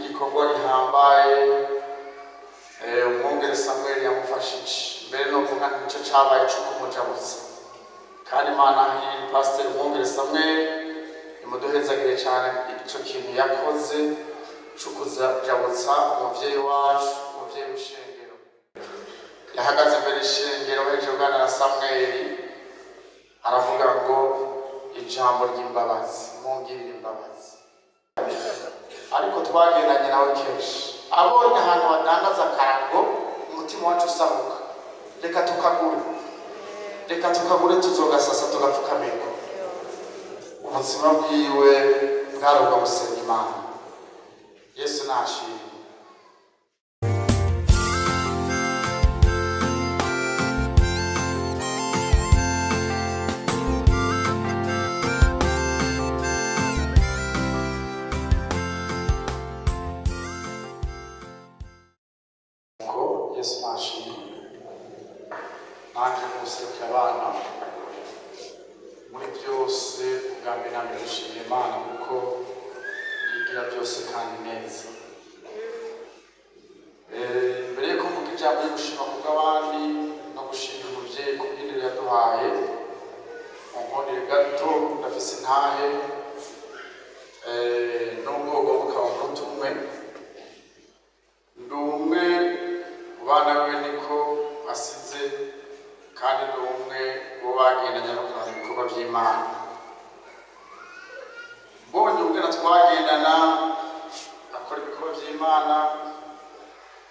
Kubw'igikorwa gihambaye umwungere Samuel yamufashije. Mbere novuga nico cabaye co kumujabutsa, kandi Imana iri Pasiteri Umwungere Samuel imuduhezagire cyane ico kintu yakoze co kujabutsa umuvyeyi wacu, umuvyeyi w'ishengero. Yahagaze imbere y'ishengero hejuru kuganira na Samuel, aravuga ngo ijambo ry'imbabazi, mungirire imbabazi. Ariko twagendanye nawe kenshi, abonye ahantu badandaza akarago, umutima wacu usabuka, reka tukagure, reka tukagure, tuzogasasa tugapfukamirwa. Ubuzima bwiwe bwari ubwo gusenga Imana. Yesu nashimwe. Ko Yesu nashimwe. Nanjye muserukira abana muri byose, ubwa mbere na mbere dushimira Imana kuko yigira byose kandi neza. Mbere yuko mvuga ijambo ryo gushima kubw'abandi no gushimira umuvyeyi ku bw'indero yaduhaye, munkundire gato, ndafise intahe. Nubwo bukaba umunota umwe, ndi umwe mu bana biwe niko asize, kandi ndi umwe mu bo bagendanye no kuranga ibikorwa by'Imana. Mbonye ubwena twagendana akora ibikorwa by'Imana,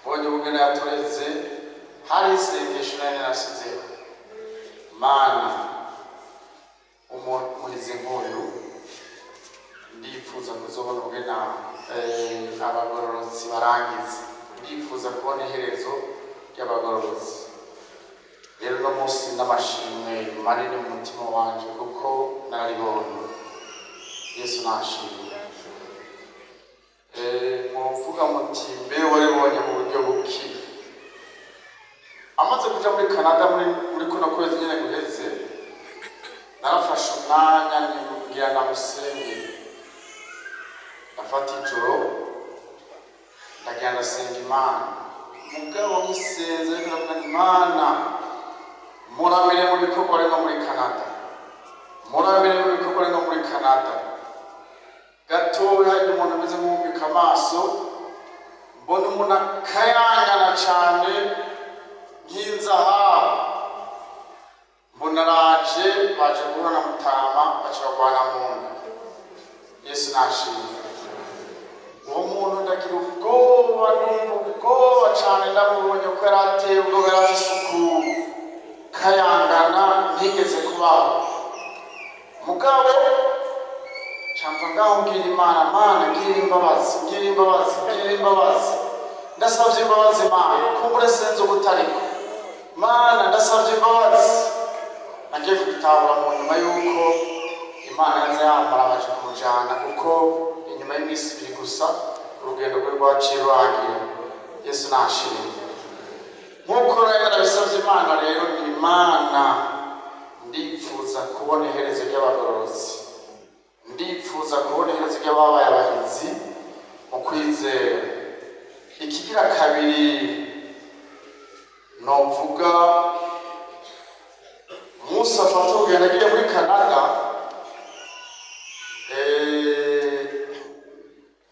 mbonye ubwena yatureze, hari isengesho nari narasizeho: Mana, umuhizi nk'uyu ndifuza kuzobona ubwena abagororotsi barangiza, ndifuza kubona iherezo ry'abagororotsi. Rero uno munsi n'amashimwe manini mu mutima wanje kuko nararibonye. Yesu nashimwe. Muvuga muti mbe waribonye mu buryo buki? Amaze kuja muri Canada muri kuno kwezi nyene guheze, narafashe umwanya ngira ndamusengere. Ndafata ijoro ndagira ndasenga Imana. Mugabo nkisenze ariko ndavuga nti: Imana, muramire mu bikorwa arimo muri Canada, muramire mu bikorwa arimo muri Canada. Gatoya hari umuntu ameze nk'uwubika amaso, mbona umuntu akayangana cyane nk'inzahabu, mbona araje, baje guhura na mutama, baca bagwana mu nda. Yesu nashimwe. Uwo muntu ndagira ubwoba, numva ubwoba cyane ndamubonye ko yari ateye ubwoba, yari afise isuku kayangana ntigeze kubaho. Mugabo camva ngaho mbwira Imana: Mana, ngirira imbabazi, ngirira imbabazi, ngirira imbabazi, ndasavye imbabazi Mana, kumbure senze ubutariko. Mana, ndasavye imbabazi. Nagiye kubitahura mu nyuma y'uko Imana yaza yamara baje kumujana, kuko inyuma y'iminsi 2 gusa urugendo rwe rwaciye rurangira. Yesu nashimwe. Nk'uko rero narabisavye Imana, rero ni Imana, ndifuza kubona iherezo ry'abagororotsi, ndifuza kubona iherezo ry'ababaye abahizi mu kwizera. Ikigira kabiri novuga, umunsi afata urugendo agiye muri Canada,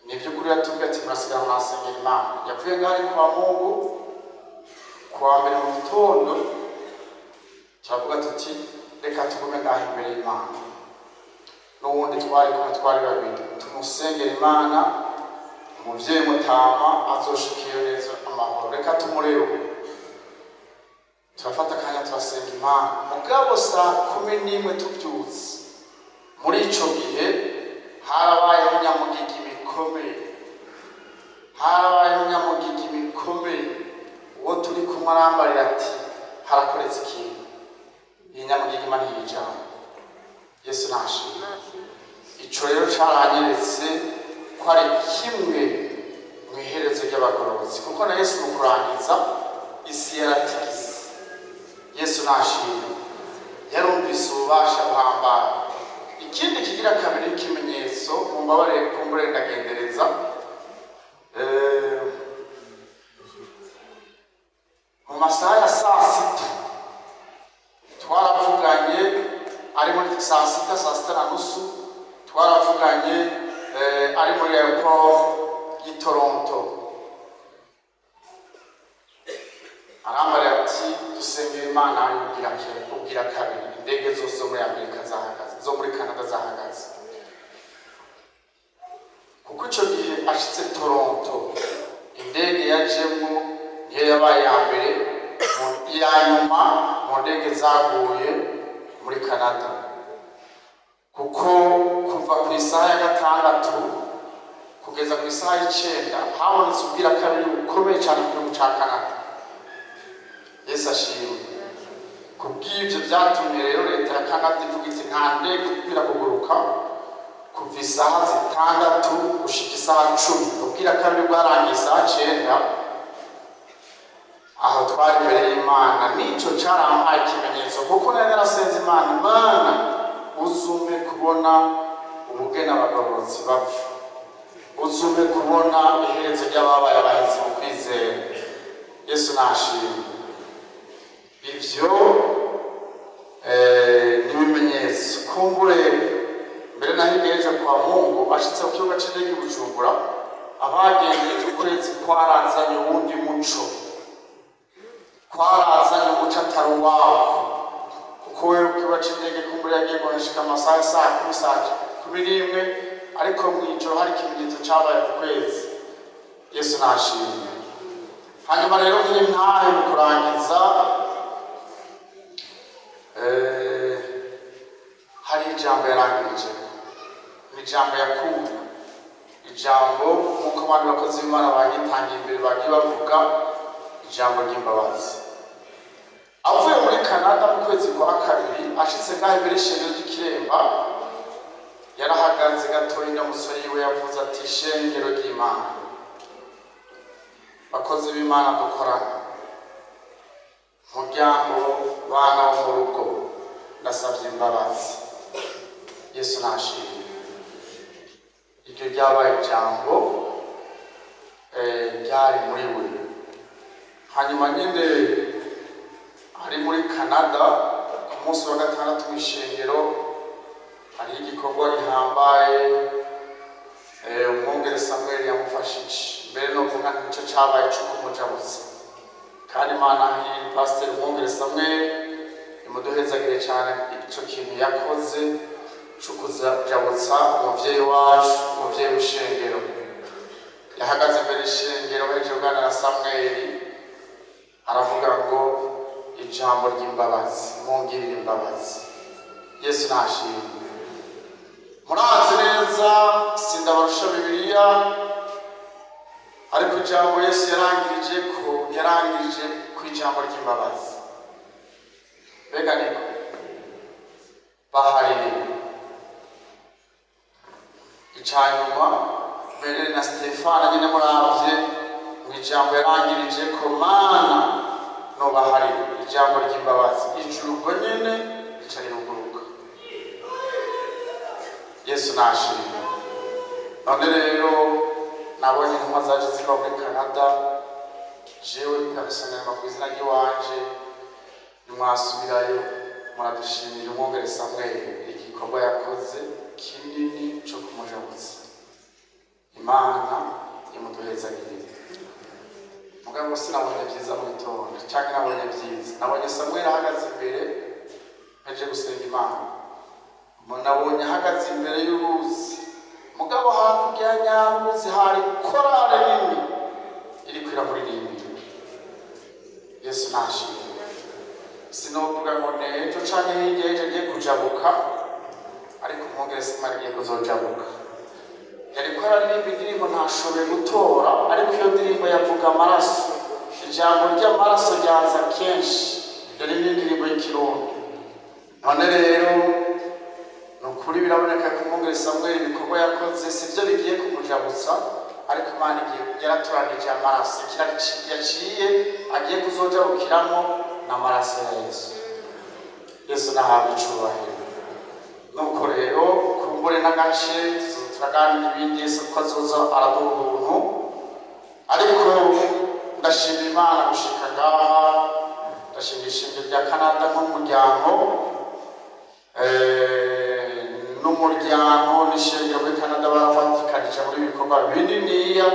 ni by'ukuri yatubwiye ati murasigara mwasengera Imana. Yavuye ngaho ari kwa Mungu, kuwa mbere mu gitondo turavuga tuti reka tugume ngaho imbere y'Imana, n'ubundi twari kumwe, twari babiri, tumusengera Imana, umuvyeyi mutama azoshikiyo neza amahoro, reka tumurebe. Turafata akanya turasenga Imana. Mugabo saa 11 tuvyutse, muri ico gihe harabayeho nyamugigi bikomeye, harabayeho nyamugigi bikomeye. Uwo turi kumwe arambarira ati harakoretse ikintu, iyi nyamugigima ntiyijambo. Yesu nashimwe. Ico rero caranyeretse ko ari kimwe mu iherezo ry'abagororotsi, kuko na Yesu mu kurangiza isi yaratigise. Yesu nashimwe, yarumvise ububasha buhambaye. Ikindi kigira kabiri ikimenyetso, mumbabarire kumbure ndagendereza. Ari muri aéroport y'i Toronto, arambara ati: "Dusengera Imana." Ubwira ubwira kabiri, indege zose zo muri Amerika zahagaze, zo muri Canada zahagaze, kuko icyo gihe ashitse Toronto, indege yajemo niyo yabaye iya mbere, iya nyuma mu ndege zaguye muri Canada, kuko kuva ku isaha ya 6 kugeza ku isaha y'9 habonetse ubwira kabiri bukomeye cyane mu gihugu cya Canada. Yesu ashimwe. Kubw'ibyo byatumye rero leta ya Canada ivuga iti: "Nta ndege ikubwira kuguruka kuva isaha 6 gushika isaha 10." Ubwira kabiri bwarangiye isaha 9. Aho twari imbere y'Imana, nico carampaye ikimenyetso, kuko nari narasenze Imana: "Imana, uzume kubona ubugene abagororotsi bapfa, uzume kubona iherezo ry'ababaye abahizi mu kwizera." Yesu nashimwe. Ivyo ni ibimenyetso. Kumbure mbere naho igereje kwa Mungu, ashitse ku kibuga c'indege i Bujumbura, abagendeye ukwezi kwarazanye uwundi muco, kwarazanye umuco atari uwawo, kuko wewe ku kibuga c'indege kumbure yagiye guhashika amasaha ya saa 10, saa 11, ariko mw'ijoro hari ikimenyetso cabaye ku kwezi. Yesu nashimwe. Hanyuma rero nk'intahe mu kurangiza, hari ijambo yarangirije, ni ijambo yakunda, ijambo nk'uko abandi bakozi b'Imana bagitangiye imbere bagiye bavuga, ijambo ry'imbabazi. Avuye muri Canada mu kwezi kwa kabiri, ashitse ngaho imbere y'ishengero ry'Ikiremba, yarahagaze gatoya. Indamuso yiwe yavuze ati: "Shengero ry'Imana, bakozi b'Imana dukorana, muryango, bana bo mu rugo, ndasabye imbabazi." Yesu nashimwe. Iryo ryabaye ijambo ryari muri we. Hanyuma nyine ari muri Canada, ku munsi wa gatandatu w'ishengero hariho igikorwa gihambaye umwungere Samuel yamufashije. Mbere novuga nicyo cabaye co kumujabutsa. Kandi Imana, pasiteri umwungere Samuel, imuduhezagire cyane ico kintu yakoze co kujabutsa umuvyeyi wacu, umuvyeyi w'ishengero. Yahagaze imbere y'ishengero bahejeje kuganira na Samuel, aravuga ngo: "Ijambo ry'imbabazi, mungirire imbabazi." Yesu nashimwe. Murazi neza, sindabarusha Bibiliya, ariko ijambo Yesu yarangirije ko, yarangirije ku ijambo ry'imbabazi. Mbega niko bahaririwe. Icanyuma mbere na Stefana nyine, muravye mu ijambo yarangirije ko: "Mana, nubaharire," ijambo ry'imbabazi. Ijuru ubwo nyene rica riruguruka. Yesu nashimwe. None rero nabonye intumwa zaje ziva muri Canada. Jewe personnellement, ku izina ry'iwanje, nimwasubirayo muradushimira umwungere Samuel, igikorwa yakoze kinini co kumujabutsa. Imana imuduhezagirire. Mugabo sinabonye byiza mu gitondo, canke nabonye byiza, nabonye Samuel ahagaze imbere, aje gusenga Imana. Nabonye ahagaze imbere y'uruzi, mugabo hakurya ya nyaruzi hari korale nini iriko iramuririmbira. Yesu nashimwe. Sinovuga ngo nejo canke hirya y'ejo agiye kujabuka, ariko umwungere Samuel agiye kuzojabuka. Yariko araririmba indirimbo ntashoboye gutora, ariko iyo ndirimbo yavuga amaraso, ijambo ry'amaraso ryaza kenshi. Yari n'indirimbo y'ikirundi. None rero ni ukuri biraboneka ko umwungere Samuel ibikorwa yakoze sivyo bigiye kumujabutsa, ariko Imana igiye yaratoranije amaraso yaciye agiye kuzojabukiramo n'amaraso ya Yesu. Yesu nahabwe icubahiro. Nuko rero kumbure n'agace turaganira ibindi, Yesu ko azoza araduha ubuntu. Ariko ndashima Imana gushika ngaha, ndashima ishingiro rya Canada nk'umuryango. N'umuryango n'ishengero muri Canada barafatikanije muri ibikorwa bininiya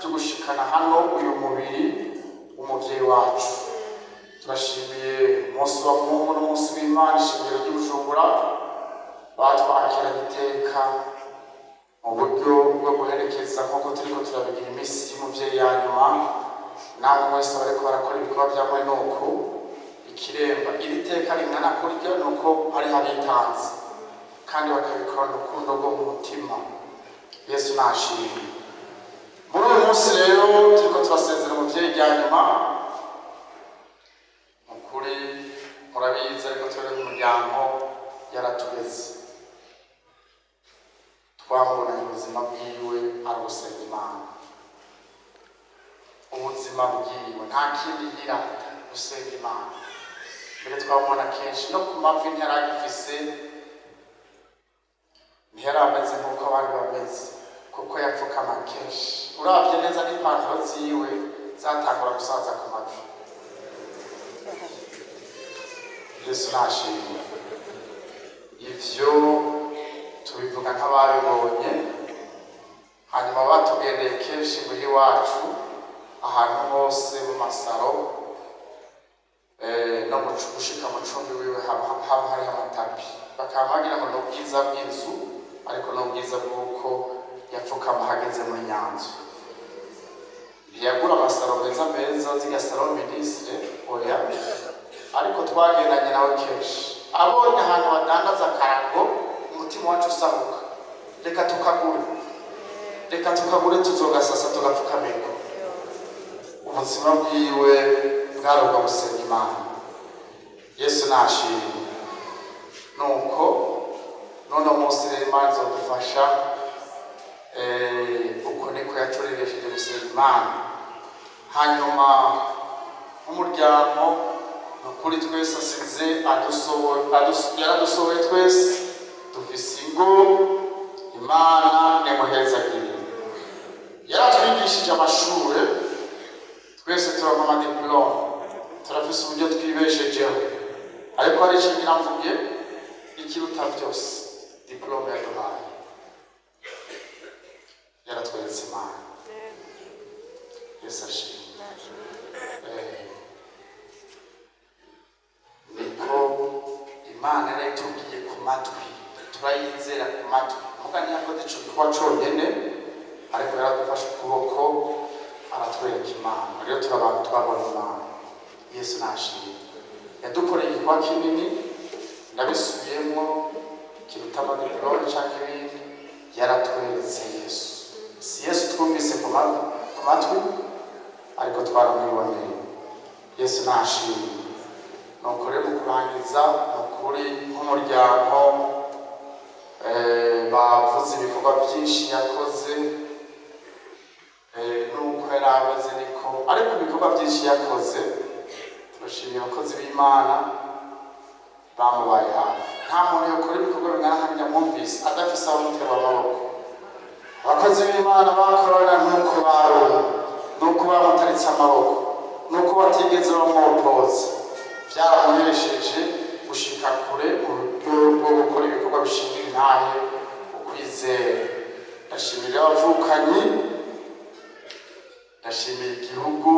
byo gushikana hano uyu mubiri w'umuvyeyi wacu. Turashimiye umunsi wa Mungu n'umunsi w'Imana, ishengero ry'Ubujumbura batwakiranye iteka mu buryo bwo guherekeza nk'uko turiko turabigira iminsi y'umuvyeyi ya nyuma. Namwe mwese bariko barakora ibikorwa bya mwene uku ikiremba, iri teka ringana kurya, ni uko hariho abitanze kandi bakabikorana urukundo rwo mu mutima. Yesu nashimwe. Muri uyu munsi rero turiko turasezera umuvyeyi rya nyuma. Mu kuri murabizi, ariko twebwe nk'umuryango yaratugeze, twamubonanye ubuzima bwiwe ari ugusenga Imana. Ubuzima bwiwe nta kindi yirata, gusenga Imana. Mbere twamubona kenshi no ku mavi, ntiyaragifise, ntiyari ameze nk'uko abandi bameze, kuko yapfukama kenshi. Uravye neza, n'ipantaro ziwe zatangura gusaza ku mavi. Yesu nashimwe. Ivyo tubivuga nk'ababibonye. Hanyuma batugendeye kenshi muhira iwacu, ahantu hose mu masaro, no gushika mu cumbi wiwe haba hariho amatapi, bakaba bagira ngo ni ubwiza bw'inzu, ariko ni ubwiza bw'uko yapfukama hageze muri nyanzu. Ntiyagura amasaro meza meza zirya salon ministre, oya, ariko twagendanye nawe kenshi, abonye ahantu badandaza akarago, umutima wacu usabuka: "Reka tukagure, reka tukagure, tuzogasasa tugapfukamirwa." Ubuzima bwiwe bwari ubwo gusenga Imana. Yesu nashimwe. Nuko none munsi rero Imana izodufasha. Uko niko yatureresheje gusenga Imana. Hanyuma nk'umuryango, ni ukuri twese asize yaradusohoye, twese dufise ingo. Imana nimuhezagire. Yaratwigishije amashure, twese turonka amadiplome, turafise uburyo twibeshejeho, ariko hari ico ngira mvuge: ikiruta vyose diplôme yaduhaye, yaratweretse Imana. Yesu ashimwe. Niko Imana yarayitubwiye ku matwi, turayizera ku matwi, muga ntiyakoze ico gikorwa conyene, ariko yaradufashe ukuboko aratwereka Imana. Rero turi abantu twabonye Imana. Yesu nashimwe. Yadukoreye igikorwa kinini, ndabisubiyemwo, kiruta amadiplome canke ibindi: yaratweretse Yesu. Si Yesu twumvise ku matwi, ariko twaramwiboneye. Yesu nashimwe. Nuko rero mu kurangiza, ni ukuri nk'umuryango, bavuze ibikorwa byinshi yakoze, nuko yari ameze niko, ariko ibikorwa byinshi yakoze, turashimiye abakozi b'Imana bamubaye hafi. Nta muntu yakora ibikorwa bingana nka mwumvise adafise abamutera amaboko. Abakozi b'Imana bakorana nuko barumva, nuko bamutaritse amaboko, nuko batigeze bamwopoza, byaramuhesheje gushika kure mu buryo bwo gukora ibikorwa bishingira intahe ukwizera. Ndashimira abavukanyi, ndashimira igihugu,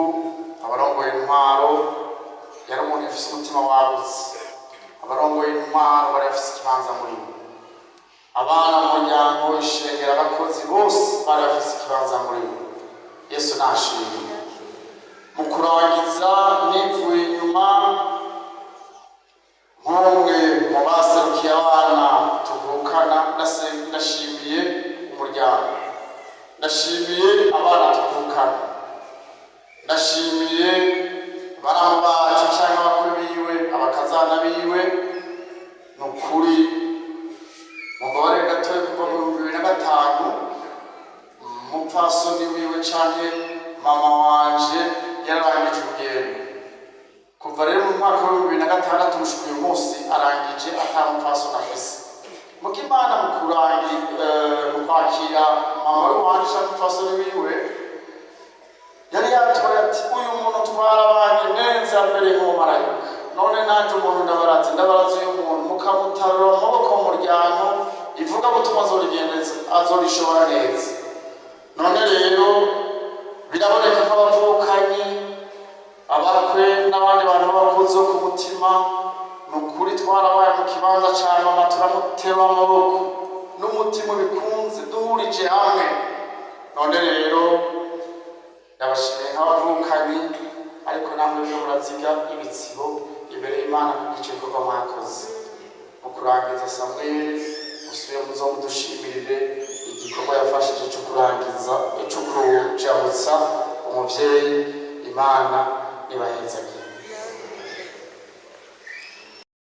abarongoye intwaro. Yari umuntu ufise umutima wagutse. Abarongoye intwaro bari bafise ikibanza muri we, abana mu muryango, ishengero, abakozi bose bari bafise ikibanza muri we. Yesu nashimwe. Mu kurangiza, nivuye inyuma, nk'umwe mu baserukiye abana tuvukana, ndashimiye umuryango, ndashimiye abana tuvukana, ndashimiye baramu bacu cyangwa abakwe biwe, abakazana biwe. Ni ukuri mumbabarire gatoya, kuva mu 2005 umupfasoni wiwe canke mama wanje yararangije urugendo. Kuva rero mu mwaka wa 2006 gushika uyu munsi, arangije ata mupfasoni afise. Muko Imana mu kurangi mu kwakira mama w'iwanje canke umupfasoni wiwe, yari yatoye ati: "Uyu muntu twarabanye neza mbere nk'umumarayika, none nanje umuntu ndabarazi, ndabarazi uyu muntu, mukamutarura mu maboko mu muryango." Ivugabutumwa azorigeneza, azorishobora neza. None rero biraboneka ko abavukanyi, abakwe n'abandi bantu b'abakozi bo ku mutima, ni ukuri twarabaye mu kibanza ca mama, turamutera amaboko n'umutima bikunze, duhurije hamwe. None rero ndabashimiye nk'abavukanyi, ariko namwe byo muraziga ibitsibo imbere y'Imana kuko icyo gikorwa mwakoze. Mu kurangiza, Samweli, musubire muzo mudushimirire igikorwa yafashije cyo kurangiza, cyo kujabutsa umuvyeyi. Imana nibahezagire.